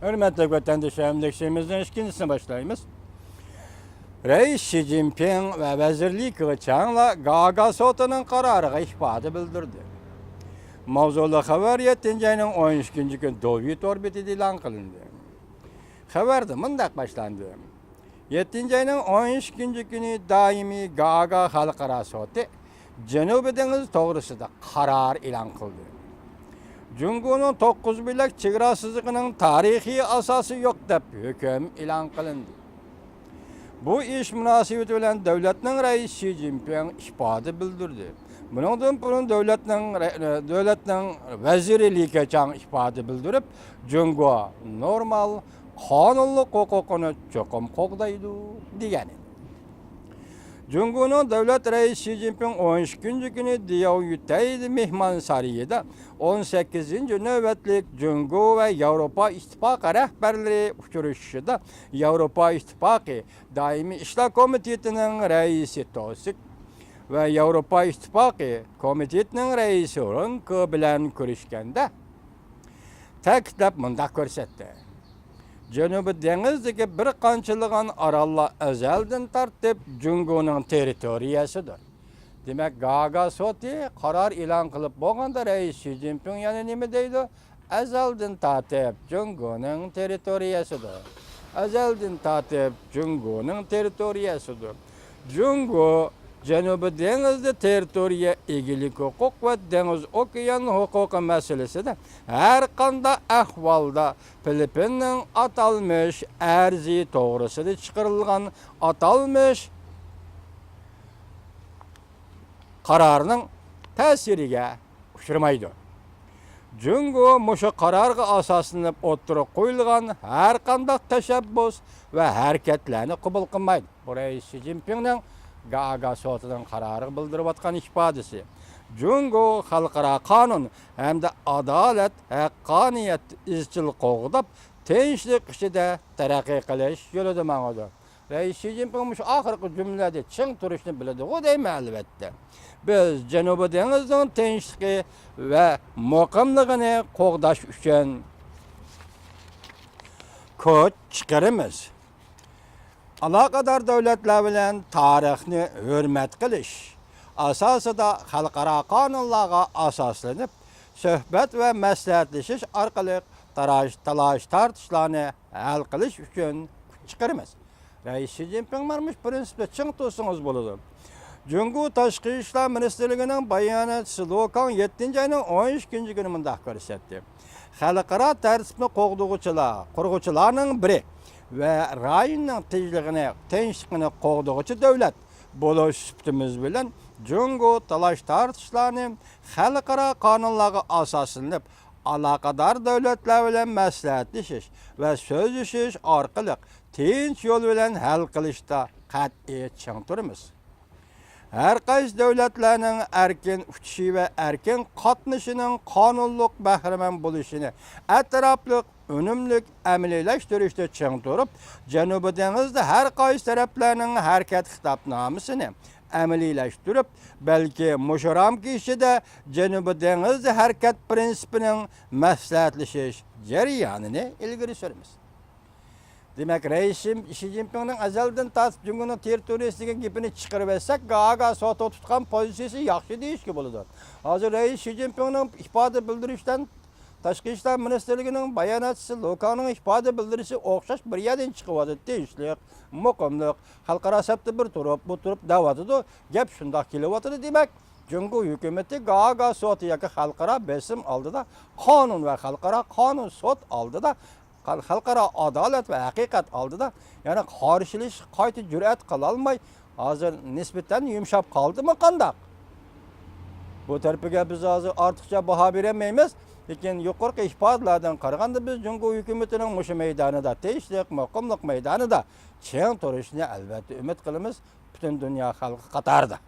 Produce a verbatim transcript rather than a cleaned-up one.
ھۆرمەتلىك ۋەتەنداشلار، ئەمدى ئىشىمىزنىڭ ئىككىنچىسىنى باشلايمىز. رەئىس شى جىنپىڭ ۋە ۋەزىر لى كېچياڭلار گاگا سوتىنىڭ قارارىغا ئىپادە بىلدۈردى. ماۋزۇلۇق خەۋەر يەتتىنچى ئاينىڭ ئون ئىككىنچى كۈنى دوۋيى تور بېتىدە ئېلان قىلىندى. خەۋەردە مۇنداق باشلاندى. يەتتىنچى ئاينىڭ ئون ئىككىنچى كۈنى دائىمىي گاگا خەلقئارا سوتى جەنۇبىي دېڭىز توغرىسىدا قارار ئېلان قىلدى. جۇڭگونىڭ توققۇز بۆلەك چېگرا سىزىقىنىڭ تارىخىي ئاساسى يوق دەپ ھۆكۈم ئېلان قىلىندى. بۇ ئىش مۇناسىۋىتى بىلەن دۆلەتنىڭ رەئىسى شى جىنپىڭ ئىپادە بىلدۈردى. بۇنىڭدىن بۇرۇن دۆلەتنىڭ رە-، دۆلەتنىڭ ۋەزىرى لى كېچياڭ ئىپادە بىلدۈرۈپ، جۇڭگو نورمال قانۇنلۇق ھوقۇقىنى چوقۇم قوغدايدۇ، دېگەن ئىدى. جۇڭگونىڭ دۆلەت رەئىسى شى جىنپىڭ ئون ئىككىنچى كۈنى دياۋيۈتەي مېھمانسارىيىدا ئون سەككىزىنچى نۆۋەتلىك جۇڭگو ۋە ياۋروپا ئىتتىپاقى رەھبەرلىرى ئۇچرىشىشىدا ياۋروپا ئىتتىپاقى دائىمىي ئىشلار كومىتېتىنىڭ رەئىسى توسىك ۋە ياۋروپا ئىتتىپاقى كومىتېتىنىڭ رەئىسى رېنكو بىلەن كۆرۈشكەندە، تەكىتلەپ مۇنداق كۆرسەتتى: جەنۇبىي دېڭىزدىكى بىر قانچىلىغان ئاراللار ئەزەلدىن تارتىپ جۇڭگونىڭ تېررىتورىيەسىدۇر. دېمەك، گاگا سوتى قارار ئېلان قىلىپ بولغاندا، رەئىس شى جىنپىڭ يەنە نېمە دەيدۇ؟ ئەزەلدىن تارتىپ جۇڭگونىڭ تېررىتورىيەسىدۇر. ئەزەلدىن تارتىپ جۇڭگونىڭ تېررىتورىيەسىدۇر. جۇڭگو جەنۇبىي دېڭىزدا تېررىتورىيە ئىگىلىك ھوقۇق ۋە دېڭىز ئوكيان ھوقۇقى مەسىلىسىدە ھەر قانداق ئەھۋالدا فىلىپپىننىڭ ئاتالمىش ئەرزى توغرىسىدا چىقىرىلغان ئاتالمىش قارارنىڭ تەسىرىگە ئۇچرىمايدۇ. جۇڭگو مۇشۇ قارارغا ئاساسلىنىپ ئوتتۇرىغا قويۇلغان ھەر قانداق تەشەببۇس ۋە ھەرىكەتلەرنى قوبۇل قىلمايدۇ. بۇ رەئىس شى جىنپىڭنىڭ گاگا سوتىنىڭ قارارىغا بىلدۈرۈۋاتقان ئىپادىسى. جۇڭگو خەلقئارا قانۇن ھەمدە ئادالەت، ھەققانىيەت ئىزچىل قوغداپ، تىنچلىق ئىچىدە تەرەققىي قىلىش يولىدا ماڭىدۇ. رەئىس شى جىنپىڭ مۇشۇ ئاخىرقى جۈملىلەردە چىڭ تۇرۇشنى بىلىدىغۇ دەيمەن، ئەلۋەتتە. بىز جەنۇبىي دېڭىزنىڭ تىنچلىقى ۋە مۇقىملىقىنى قوغداش ئۈچۈن كۈچ چىقىرىمىز. ئالاقىدار دۆلەتلەر بىلەن تارىخنى ھۆرمەت قىلىش ئاساسىدا، خەلقئارا قانۇنلارغا ئاساسلىنىپ، سۆھبەت ۋە مەسلىھەتلىشىش ئارقىلىق تاراش-، تالاش-تارتىشلارنى ھەل قىلىش ئۈچۈن كۈچ چىقىرىمىز. رەئىس شى جىنپىڭ مانا مۇشۇ پىرىنسىپتا چىڭ تۇرسىڭىز بولىدۇ. جۇڭگو تاشقى ئىشلار مىنىستىرلىكىنىڭ باياناتچىسى لو كاڭ يەتتىنچى ئاينىڭ ئون ئىككىنچى كۈنى مۇنداق كۆرسەتتى: خەلقئارا تەرتىپنى قوغدىغۇچىلار، قۇرغۇچىلارنىڭ بىرى ۋە رايوننىڭ تىنچلىقىنى، تىنچلىقىنى قوغدىغۇچى دۆلەت بولۇش سۈپىتىمىز بىلەن، جۇڭگو تالاش-تارتىشلارنى خەلقئارا قانۇنلارغا ئاساسلىنىپ، ئالاقىدار دۆلەتلەر بىلەن مەسلىھەتلىشىش ۋە سۆزلىشىش ئارقىلىق تىنچ يول بىلەن ھەل قىلىشتا قەتئىي چىڭ تۇرىمىز. ھەر قايسى دۆلەتلەرنىڭ ئەركىن ئۇچۇشى ۋە ئەركىن قاتنىشىنىڭ قانۇنلۇق بەھرىمەن بولۇشىنى ئەتراپلىق، ئۈنۈملۈك ئەمەلىيلەشتۈرۈشتە چىڭ تۇرۇپ، جەنۇبىي دېڭىزدا ھەر قايسى تەرەپلەرنىڭ ھەرىكەت خىتابنامىسىنى ئەمەلىيلەشتۈرۈپ، بەلكى مۇشۇ رامكا ئىچىدە جەنۇبىي دېڭىزدا ھەرىكەت پىرىنسىپىنىڭ مەسلىھەتلىشىش جەريانىنى ئىلگىرى سۈرىمىز. دېمەك، رەئىس شى، شى جىنپىڭنىڭ ئەزەلدىن تارتىپ جۇڭگونىڭ تېررىتورىيىسى دېگەن گېپىنى چىقىرىۋەتسەك، گاگا سوتىغا تۇتقان پوزىتسىيىسى ياخشى دېيىشكە بولىدۇ. ھازىر رەئىس شى جىنپىڭنىڭ ئىپادە بىلدۈرۈشتىن، تاشقى ئىشلار مىنىستىرلىكىنىڭ باياناتچىسى لو كاڭنىڭ ئىپادە بىلدۈرۈشى ئوخشاش بىر يەردىن چىقىۋاتىدۇ. تىنچلىق، مۇقىملىق، خەلقئارا سەپتە بىر تۇرۇپ، بۇ تۇرۇپ دەۋاتىدۇ. گەپ شۇنداق كېلىۋاتىدۇ. دېمەك، جۇڭگو ھۆكۈمىتى گاگا سوتى ياكى خەلقئارا بېسىم ئالدىدا، قانۇن ۋە خەلقئارا قانۇن سوت ئالدىدا، خەل-، خەلقئارا ئادالەت ۋە ھەقىقەت ئالدىدا يەنە قارشىلىشىشقا قايتا جۈرئەت قىلالماي، ھازىر نىسبەتەن يۇمشاپ قالدىمۇ قانداق؟ بۇ تەرىپىگە بىز ھازىر ئارتۇقچە باھا بېرەلمەيمىز. لېكىن يۇقىرىقى ئىپادىلەردىن قارىغاندا، بىز جۇڭگو ھۆكۈمىتىنىڭ مۇشۇ مەيدانىدا، تىنچلىق، مۇقىملىق مەيدانىدا چىڭ تۇرۇشىنى ئەلۋەتتە ئۈمىد قىلىمىز، پۈتۈن دۇنيا خەلقى قاتارىدا.